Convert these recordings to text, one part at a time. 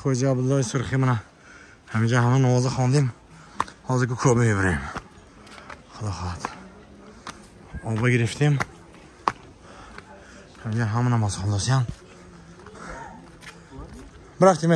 хоҷа Абдуллои Сурхӣ мана ҳаминҷа ҳама намоза хондем. Ҳозир ки кӯба мебарем. Худо хоҳад. Оба гирифтем. Ҳаминҷа ҳама намоз хондасиян. Бирафтем.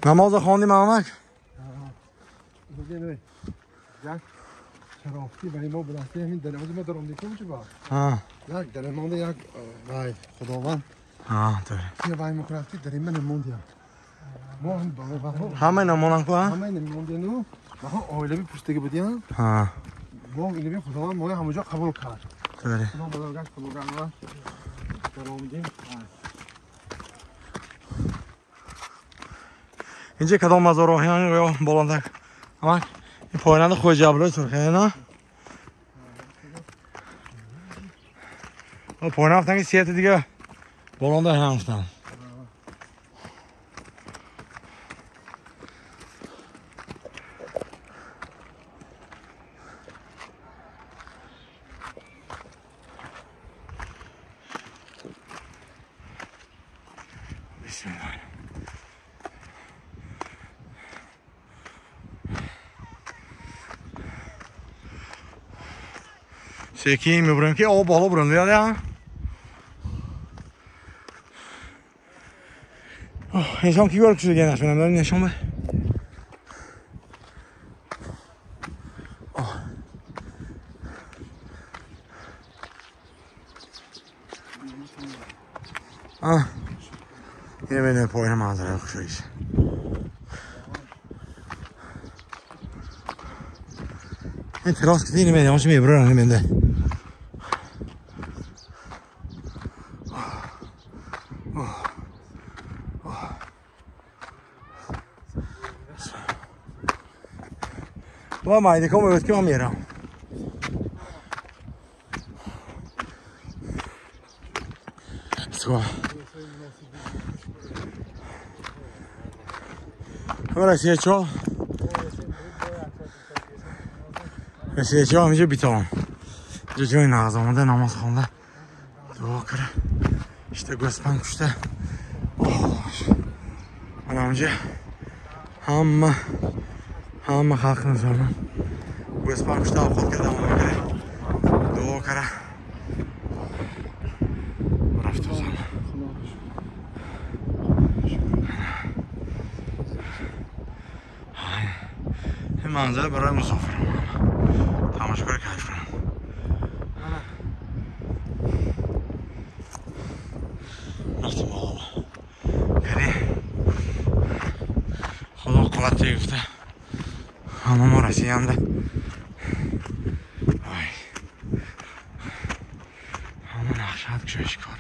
Намоза хондем амак? Як чарофти барои мо бурафти ҳамин дарвоза мо даромдем чӣ ба? Як дармонда як вай Худованд. Торе. Ки вай мекрафти дар ин намондем. Мо ҳам ҳама намонан ку? Ҳама намондем. Мо оилави пуштаги будем. Мо инро Худованд мо ҳамаҷо қабул кард. Торе. Худо бузургаш қабул кард. Даромдем. Инҷа кадом мазорҳо ё болондак? Амак ин поинанда хоҷа Абдуллои Сурхӣ на? Поина рафтан ки сиҳати дига болонда ҳам рафтан. Бисмиллаҳ. Секин мебурем ки об боло бурем дига. Инсон ки гол кушида нашунам дорем нишон бе. Ине бене поина манзара хушоиш. Ин террас ки ине бене ҳамаш мебурам ине бенде. Ба майдиком мегӯяд ки ман мерам. Расиячо. Расиячо ҳаминҷо битавон. Инҷо ҷои нағз омада намоз хонда. Дуо кара. Ишта гӯспанд кушта. Мана ҳаминҷа ҳама халқи мусулмон гӯспанд кушта овқат карда омада кара. Дуо кара. Рафтозам. Ин манзара барои мусофирон тамошо кара кайф кунам. Рафтем боло. Кари Худо қувват гуфта ҳама мо расиянда. Ой. Ҳама нақшаат кушоиш кор.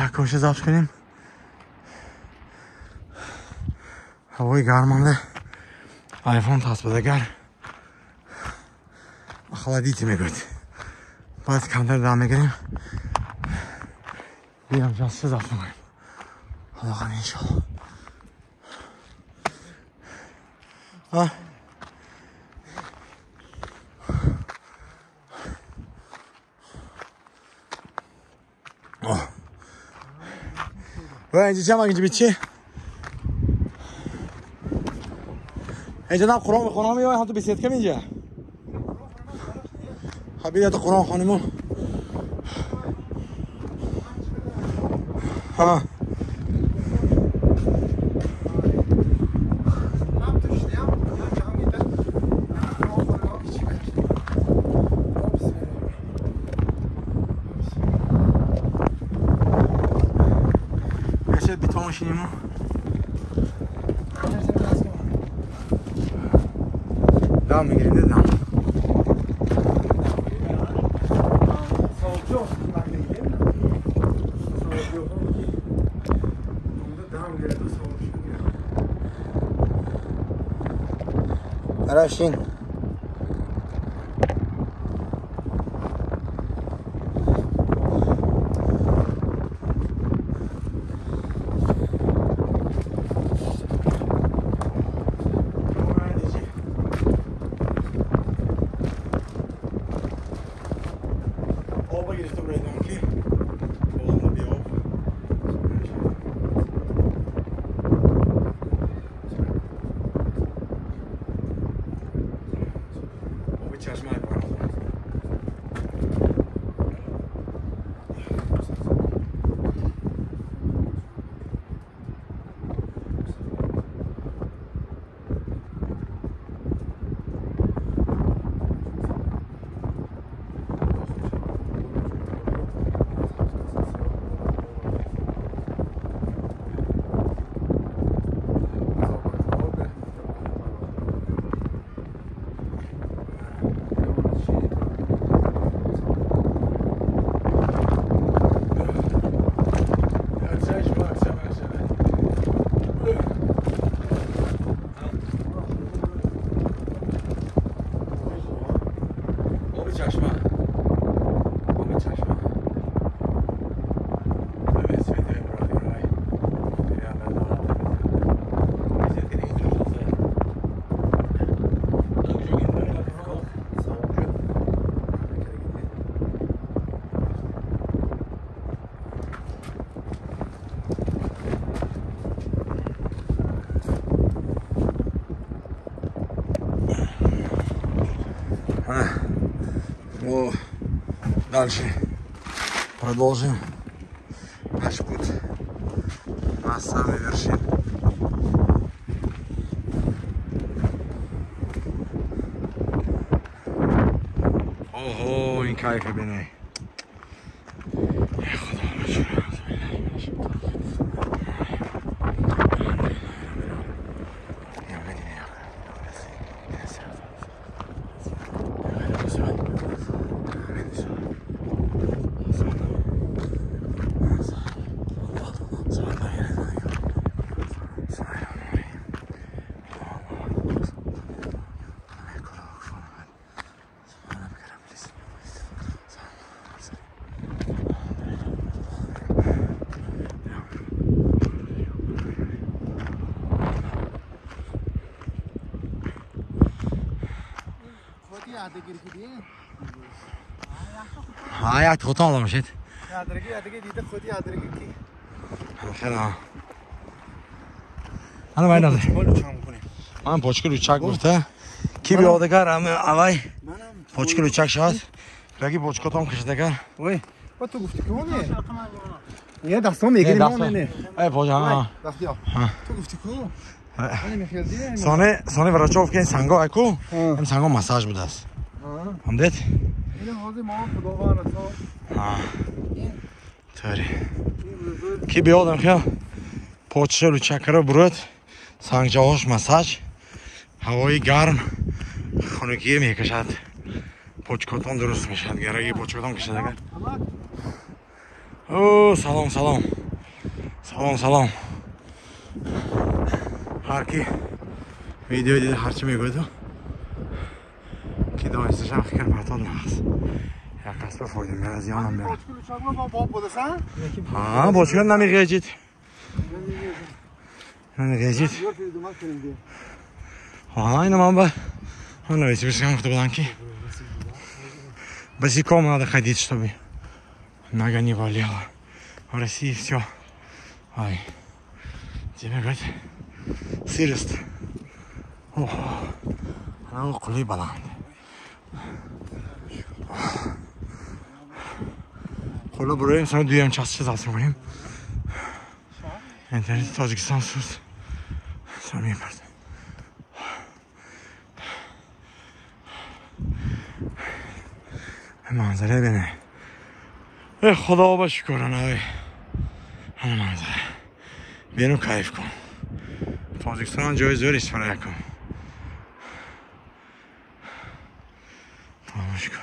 Як коша забт кунем. Ҳавои гармонда айфон тасбадагар охладите мегӯяд. Баъд камтар дам мегирем. Биям ҷаста забт мекунем. Худоқани иншоалло. ва инҷа чам инҷа бичи? Инҷа нам Қуръон мехонам ё ҳам ту беседка инҷа? ха бия то Қуръон хонему. ҳа битон шинему. Дам мегирем, дам. Арашин. چشمه. Дальше продолжим наш путь на самый вершин. Ого, ин кайф биней. ها یک خودتان آدم شد. یادرگی دیده خودی یادرگی کی؟ خیلی ها. انا باید نده. من پاچکل لوچک گفته. کی بیادگر هم اوای پاچکل لوچک شد. رگی پاچکاتام کشیدگر. وای با تو گفتی که اونه. یه دستام میگیری نه نه. ای پاچ ها. دستیا. تو گفتی کو؟ سانه سانه ورچوف که سنگا اکو هم سنگا مساج بوده است. هم دید؟ این حاضر ما خداوند رسا. ها. تاری. کی بیادم خیال پاچه لوچک رو برد سنگجاهاش مساج هوای گرم خنکی میکشد پاچکاتان درست میشد گرگی پاچکاتان کشد اگر. او سلام سلام سلام سلام. هر کی ویدیو دیده هرچی میگوید که دانستش هم فکر پرتاد نخست یک قصد فایده میره از یانم میره. ها باچکل نمیگیجید نمیگیجید. ها اینو من به новосибирском гуфта будам ки босиком надо ходить, чтобы нога не болела. В России все. Ай, тебе говорит, сырость. Ох, она қулли баланд. Қулла буроем, сана дуям час чиз мекунем. Интернет Тоҷикистон сус. Сам мепард. منظره بینه. ای خدا با شکرانه. همه منظره بینو کیف کن. تاجیکستان جای زور استفاده کن. خاموش کن.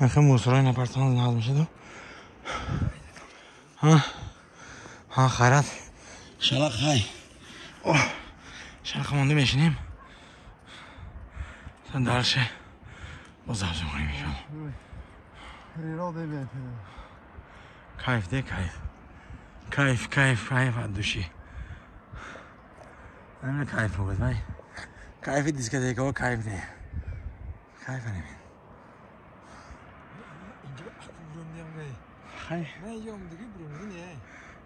اخه موسرای نپرتان نهاد میشه دو. ها ها خیرات شلق خی. اوه شلق مونده میشینیم تا درشه باز حفظ میکنیم انشالله. کیف ده کیف کیف کیف کیف از دوشی نمیده کیف بود بای کیف دیسکتیک ها کیف ده کیف نمید. Хай. Не ё диги бурумдиги не.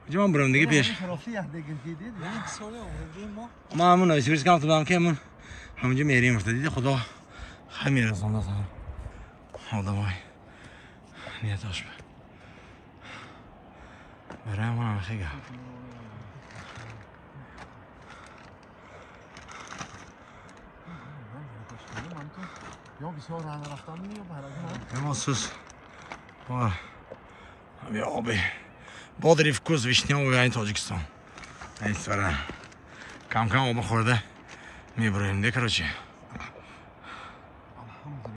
Уҷа ман бурумдиги пеш. Як соли омадагӣ мо. Ман ҳамун Новосибирск ҳам будам ки ҳамун ҳамунҷа мерем гуфта. Диди худо хай мерасонда одамой. Ниятош ба. Барои ҳамон ҳам хеле гап. Ё бисёр рана рафтан ё барагӣ. Мо сус. Ҳами оби. Бодри вкус вишнёвый айн Тоҷикистон. Айн свара. Кам-кам оба хӯрда мебурем, де, короче.